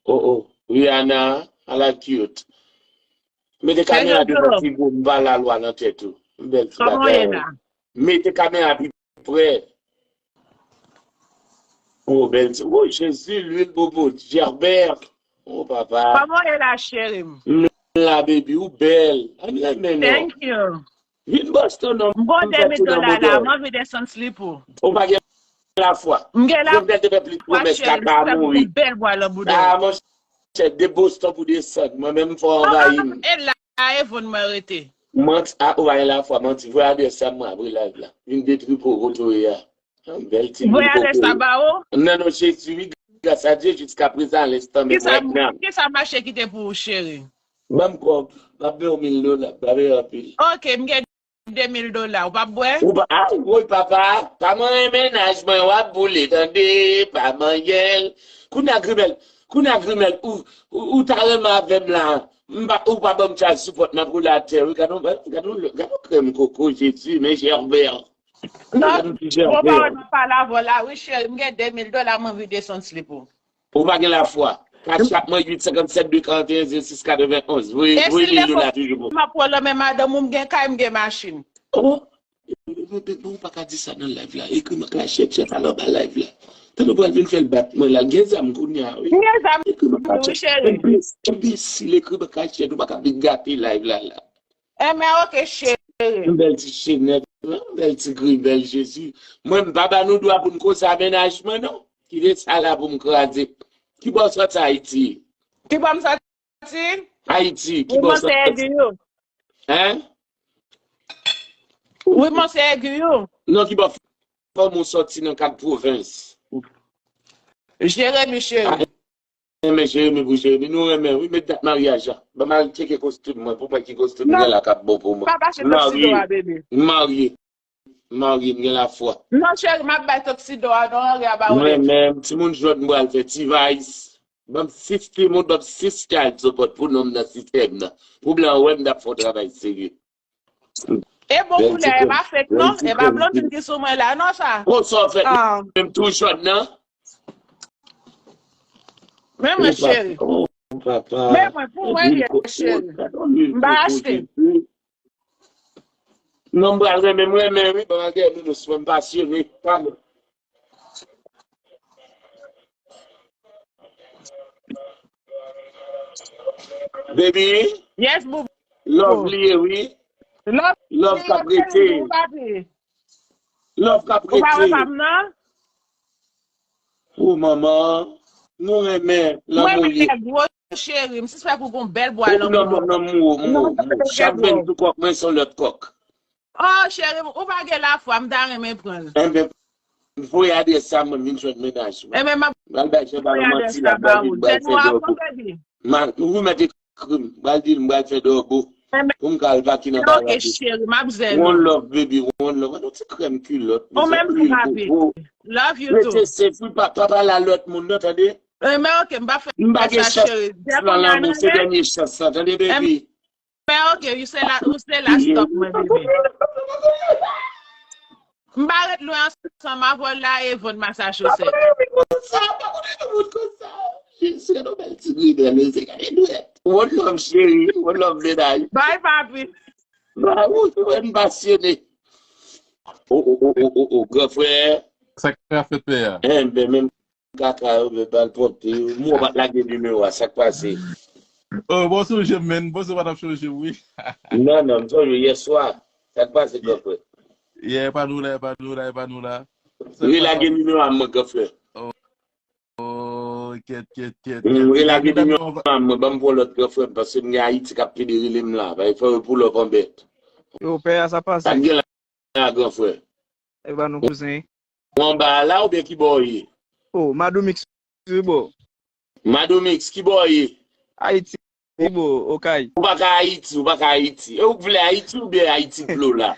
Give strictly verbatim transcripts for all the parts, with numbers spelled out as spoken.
Oh, oh. Rihanna, ala cute. Mete kamera devan figo, m pa lalwa nan tèt ou. M bèl ti bagay. Mete kamera pi prè. Oh, bèl ti. Oh, Jezi, lwil bobo, Gerber. Oh, papa. Kòman w ye la, cheri m? M la, baby, ou bèl. M renmen nou. Thank you. Vin Boston non. M gon de mil dola la, m anvi desann slip ou. Ou pa gen lafwa. M gen lafwa, cheri, m fè pou yon bèl bwa lan bouda. Ah, monchè, de Boston pou desann. Mwen menm fò anvayi m. E la, e von mwen rete. Manti, ah, ou pa gen lafwa, manti. Voye adrès sa mwen apre live la. Vin detri po kote w ye a. Yon bèl ti moun koko. Voye adrès la ba ou? Non, non, Jezi, wi, gras a Dye, jiska prezan, a lenstan menm, right now. Kisa mache kite pou ou, cheri? Ban m kòb, m ap ba w mil dola, pa peye anpil. Ok, m gen de mil dola, ou p ap bwè? Ou pa, ah, woy, papa, pa manyen mennaj mwen, w ap boule, tande, pa manyen l. Kounye a grimèl, kounye a grimèl, ou, ou, ou ta renmen avè m la, m pa, ou pa ban m tchaj sou pòt m ap woule atè, wi, gade yon, gade yon, gade yon krèm koko, Jezi, men Gerber. Non, gwo pawòl mwen pale avè w la, wi, cheri, m gen de mil dola, m anvi desann slip ou. Ou pa gen lafwa. Cash App mwen uit senkant sèt de karant e en zewo sis katrevenn onz. Voye, voye mil dola toujou pou. M ap pran men madanm ou, m gen kay, m gen machin. Oh, ou pa ka di sa nan live la. Ekri m an kachèt, chèf, al anba live la. Tande w pral vin fè l bat mwen la. L gen zam kounye a, wi. M gen zam, wi, cheri. Enbesil, ekri m an kachèt, ou pa ka vin gate live la, la. Enben, ok, cheri. Yon bèl ti chenèt, yon bèl ti gri, bèl Jezi. Mwen, m pa ba nou dwa pou n koze a mennaj mwen, non. Kite sa la pou m kraze. Ki bò w sòti Ayiti? Ki bò m sòti? Ayiti, ki bò w sòti? Wi, mwen se Egiyou. Hein? Wi, mwen se Egiyou. Non, ki bò fanmi w sòti nan kat pwovens? Jeremi, cheri. Renmen Jeremi pou Jeremi. Nou renmen, wi, met dat maryaj la. Ban m al tcheke kostim mwen pou m wè ki kostim m gen la k ap bon pou mwen. M marye. M marye. M marye, m gen lafwa. Non, cheri, m ap bay toksido a, non, anlè a ba ou. M renmen, timoun jòd m pral fè T-Vice. Ban m sis timoun, ban m sis child support pou nonm nan sistèm nan. Pou blan wè m t ap fè yon travay serye. E bon koulè, e pa fake non, e pa blondin ki sou mwen la non sa. Konsa w fè menm tou jòn nan. Men mwen cheri. Men mwen pou mwen ye cheri. M pa achte. Non, m pral renmen, m renmen wi, ban m al dèyè nounours mwen, m pasyone. Pa mwen. Baby. Yes, boo. Love li ye, wi. Love k ap rete. Love k ap rete. Ou pa wè pa m nan? O manman, nou renmen lanmou ye. Mwen renmen nèg wo cheri, m sispèk ou gon bèl bwa lanmou. Non, non, non, m wo, m wo, m wo. Chak benn tou kòk mwen se yon lòt kòk. Oh, cheri m, ou pa gen lafwa, m ta renmen pran l. Enben, voye adrès sa mwen, m vin jwenn mennaj mwen. Enben, m ap voye adrès la ba ou. Tèt nwa a bon, baby. Ou mèt ekri m, m pral di l m pral fè dòbo. Enben, pou m ka al vaki nan bagay. Ok, cheri, m ap zen ou. One love, baby, one love. Yon ti krèm kilòt. Ou menm tou, papi. Love you too. Rete safe, wi, pa, pa pale a lòt moun, non, tande? Enben, ok, m pa fè sa, cheri. M pa gen chans nan lanmou, se dènye chans lan, tande, baby? Men ok, ou se la, ou se la stop mwen, bebe. M pa ret lwen ansanm avè w la, Avon, Massachusetts. Pa konnen moun konsa, pa konnen moun konsa. Jezi, yon bèl ti gri bèl, se gade dwèt. One love, cheri, one love, medam. Bye, papi. Ba, ou, ou, m pasyone. O, o, o, o, o, o, gran frè. Sa k ap fèt, pè a? Enben, menm kaka yo, men bal pwòpte yo. Mwen pa t lage nimewo a, sa k pase? Oh, bon sonje m, menn. Bon, se pa t ap chanje, wi. Non, non, m sonje yè swa. Sa k pase, gran frè? Yeah, epa nou la, epa nou la, epa nou la. Relage nimewo a mwen, gran frè. Oh, oh, kèt, kèt, kèt, kèt. Relage nimewo a mwen, ban m pran lòt gran frè m, paske m gen Ayiti k ap pede rele m la. Fò yo pull up an bèt. Yo, pè a, sa pase? Sa k gen la, gran frè? E pa nou kouzen. Ou anba a la oubyen ki bò w ye? Oh, Madoumix, wi, bro. Madoumix, ki bò w ye? Ayiti, bro, Okay. Ou pa ka Ayiti, ou pa ka Ayiti. E ou k vle Ayiti oubyen Ayiti dlo la?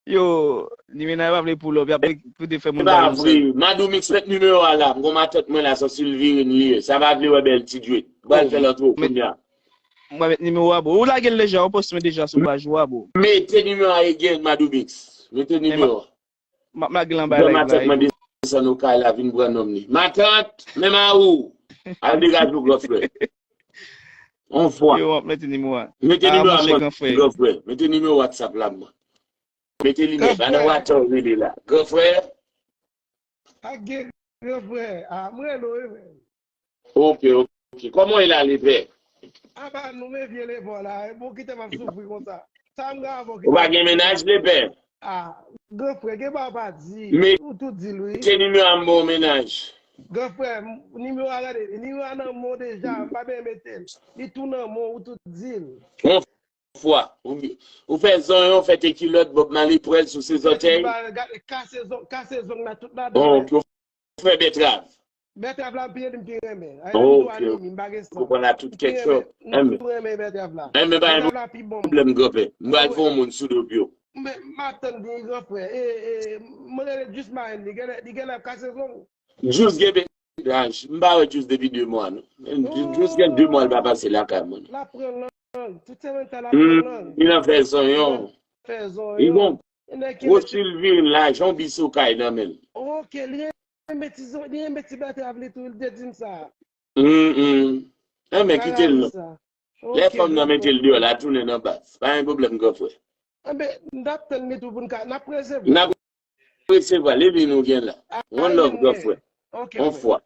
Yo, Limena pa vle pull up, y ap pede fè moun pa wè sa. Madoumix, met nimewo a la. M gon matant mwen la, se Silvirine li ye. Sa pa vle wè bèl ti dwèt. M pral fè lòt wo kounye a. M pral met nimewo a, bro. Ou lage l deja, ou poste mwen deja sou paj ou a, bro. Mete nimewo a again, Madoumix. Mete nimewo a. M ap lage l anba live la. Matant mwen desann Okay la, vin pran nonm li. Matant, men ma ou. Al degaje w, gran frè. On fwa. Yo, w ap mete nimewo a. Mete nimewo a, gran frè. Mete nimewo WhatsApp la, mwen. Mete li, men, pa nan WhatsApp ou rele la. Gran frè. Ak gen gran frè. Ah, mwen rele w, wi, men. Ok, ok. Kòman w ye la, lepè? Apa nou men vye lepè la, e bon kite m ap soufri konsa. Sa m gen avè w ki... Ou pa gen mennaj, lepè? Ah, gran frè, gen pa w pa di. Ou tou di l, wi. Mete nimewo a, m ba w mennaj. Gran frè, nimewo a, gade, nimewo a nan men w deja, m pa bezwen mete l. Li tou nan men w, ou tou di l. On fwa. Ou, ou fè zonyon, fè te kilòt, Bob Marley pran l sou se zòtèy. Kase zong, kase zong la tout ladan. Bon, ok, ou fè bètrav. Bètrav la, m pi, m pi renmen. Ay, m tou animi, m pa gen san. Ou konn la tout kèk chòp. M pi renmen bètrav la. Enben, pa gen pwoblèm, granpè. M pral fè yon moun sou do pye w. M ap tann byen, gran frè. E, e, mwen rele Jus Mayen, li genlè, li genlè ap kase zong. Jus gen mennaj. M pa wè Jus depi de mwa, non. Jus gen de mwa l pa pase lakay mwen, non. L ap pran lang. Tout semèn sa, l ap pran lang. Li nan fè zonyon. Fè zonyon. Li gon gwo silvin, lajan, biso kay nan men l. Ok, li renmen ti zon, li renmen ti bètrav li tou, li te di m sa. Enben, kite l, non. Lè fanm nan mete l deyò, l a tounen nan baz. Pa gen pwoblèm, gran frè. Enben, n ap tann li tou pou n ka, n ap resevwa. N ap resevwa, li vin ou gen la. One love, gran frè. On fwa.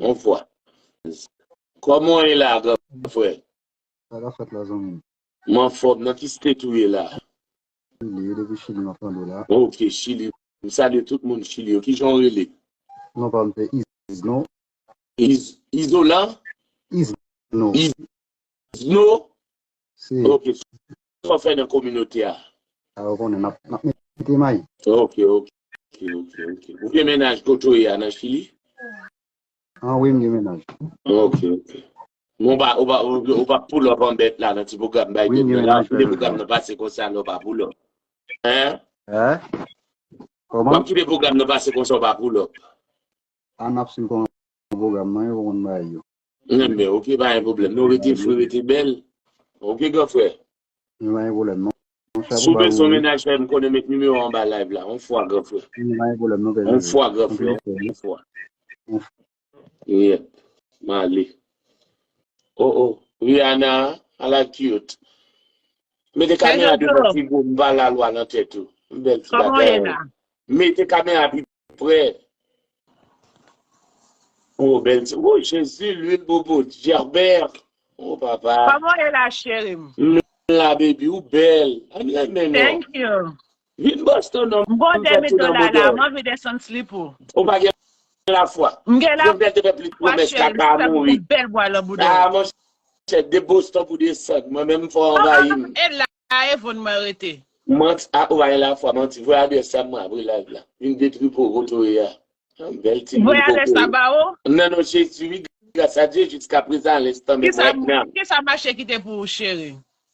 On fwa. Kòman w ye la, gran frè? Sa k ap fèt la, zanmi m? M anfòm, nan ki state ou ye la? Chili, depi Chili, m ap tande w la. Ok, Chili. M salye tout moun Chili yo. Kijan w rele? Non pa m se Izno. Iz-, Izolan? Izno. Izno? Si. Ok, sa w fè nan kominote a? A, ou konnen, n ap, n ap mete may. Ok, ok, ok, ok. Ou gen mennaj kote w ye a nan Chili? An wi, m gen mennaj. Ok, ok. Men w pa, ou pa, ou, ou pa pull up an bèt la nan ti pwogram bay de mil la. Kite pwogram nan pase konsa, non, w pa pull up. Hein? Hein? Kòman? W ap kite pwogram nan pase konsa, w pa pull up. A, n ap swiv kòman pwogram nan ye, ou konn bagay yo. Enben, ok, pa gen pwoblèm. Nou rete fre, rete bèl. Ok, gran frè. Nou pa gen pwoblèm, non. Si w bezwen yon mennaj, fè m konnen, met nimewo anba live la. On fwa, gran frè. Nou pa gen pwoblèm, non, pèdi. On fwa, gran frè. On fwa. Yep. M ale. Oh, oh. Rihanna, ala cute. Mete kamera devan figi w, m pa lalwa nan tèt ou. M bèl ti bagay. Mete kamera pi prè. Oh, bèl ti. Oh, Jezi, lwil bobo, Gerber. Oh, papa. Kòman w ye la, cheri m? M la, baby, ou bèl. Ann renmen non. Thank you. Vin Boston non. M gon de mil dola la, m anvi desann slip ou. Ou pa gen lafwa. M gen lafwa, cheri, m fè pou gon bèl bwa lan bouda w. Ah, monchè, de Boston pou desann. Mwen menm, fò anvayi m. E la, e Von mwen rete. Manti, ah, ou pa gen lafwa, manti. Voye adrès la, mwen apre live la. Vin detwi po kote w ye a. Yon bèl ti moun. Voye adrès la ba ou? Non, non, Jezi, wi, gras a Dye, jiskaprezan, a lenstan menm, right now. Kisa mache kite pou ou, cheri?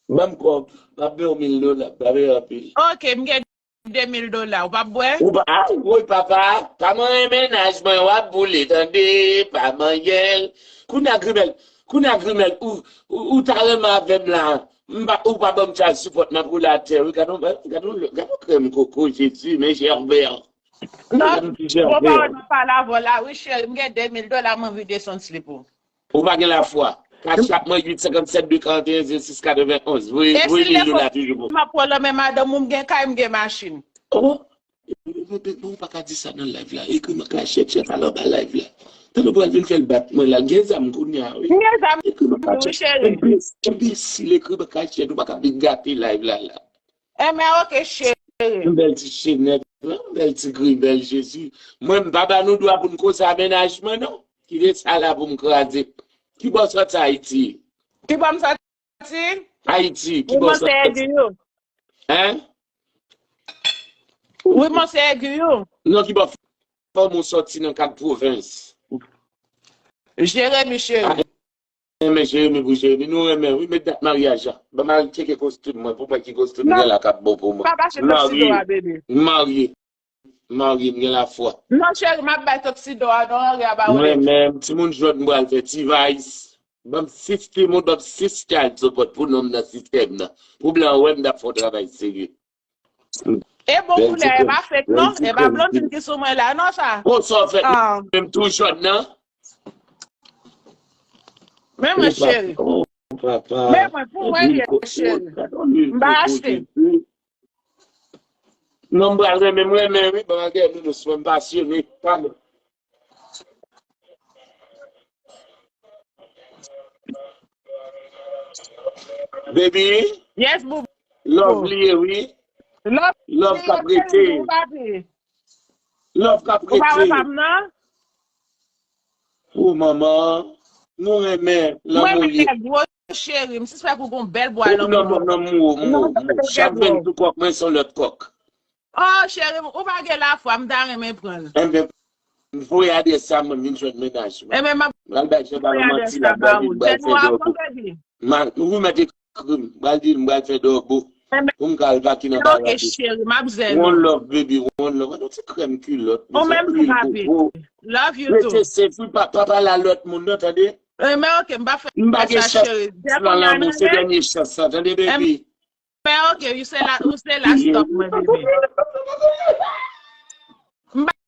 Ban m kòb, m ap ba w mil dola, pa peye anpil. Ok, m gen de mil dola, ou p ap bwè? Ou pa, ah, woy, papa, pa manyen mennaj mwen, w ap boule, tande, pa manyen l. Kounye a, Grimèl, kounye a, Grimèl, ou, ou, ou ta renmen avè m la, m pa, ou pa ban m child support, m ap woule atè, wi, gad yon, gad yon, gad yon krèm koko, Jezi, men Jèbè. Non, gwo pawòl mwen pale avè w la, wi, cheri, m gen de mil dola, m anvi desann slip ou. Ou pa gen lafwa. Cash App mwen uit senkannsèt de karanteyen zewo sis katrevenn onz. Voye, voye mil dola toujou pou. M ap pran lanmen madanm ou, m gen kay, m gen machin. Oh, ou pa ka di sa nan live la. Ekri m an kachèt, chèf, al anba live la. Tande w pral vin fè l bat mwen la. L gen zam kounye a, wi. M gen zam tou, wi, cheri. Enbesil, ekri m an kachèt. Ou pa ka vin gate live la, la. Enben, ok, cheri. Yon bèl ti chenèt, yon bèl ti gri, bèl Jezi. Mwen, m pa ba nou dwa pou n koze a mennaj mwen, non. Kite sa la pou m kraze. Ki bò w sòti Ayiti? Ki bò m sòti? Ayiti, ki bò w sòti? Wi, monchè, Guillaume. Hein? Wi, monchè, Guillaume. Non, ki bò fanm ou sòti nan kat pwovens? Jeremi, cheri. Ah, renmen Jeremi pou Jeremi. Nou renmen, wi, met dat maryaj la. Ban m al tcheke kostim mwen, pou mwen ki kostim gen la k ap bon pou mwen. Pa mache nan sido a, bebe. M marye. M marye, m gen lafwa. Non, cheri, m ap bay toksido a, non, anyen a pa wè. Mwen menm, timoun jòt m pral fè T-Vice. Ban m sis timoun, ban m sis child support pou nonm nan sistèm nan. Pou blan wè m t ap fè yon travay serye. E bon koulè, e pa fake non, e pa blondin ki sou mwen la non sa. Bon, sa w fè menm tou jòt nan? Men mwen, cheri. Oh, papa. Men mwen, pou mwen, ye, cheri. M pa achte. Non, m pral renmen, m renmen, wi, bagay nou, nou, m pasyone. Pardon. Baby. Yes, boo. Love li ye, wi. Love k ap rete. Love k ap rete. Ou pa wè pa m nan? O manman, nou renmen lanmou ye. Mwen, mwen gwo cheri, m sispèk ou gon bèl bwa lanmou. Non, non, non, m wo, m wo, m wo. Chak venn tou kòk mwen se yon lòt kòk. Oh, cheri, ou pa gen lafwa, m ta renmen pran l. Enben, voye adrès sa, mwen vin jwenn mennaj mwen. Enben, m ap voye adrès sa ba ou. Tèt nwa pou baby. Ou mèt ekri m, m pral di l, m pral fè dòbo. Pou m ka al vaki nan bagay. Ok, cheri, m ap zen ou. One love, baby, one love. An nou ti krèm kilòt. Ou menm tou, papi. Love you too. Rete safe, wi, pa, pa pale a lòt moun, non, tande? Enben, ok, m pa fè sa, cheri. M pa gen chans nan lanmou, se dènye chans lan, tande, baby? Enben, ok, ou se la, ou se la stop mwen, baby. M pa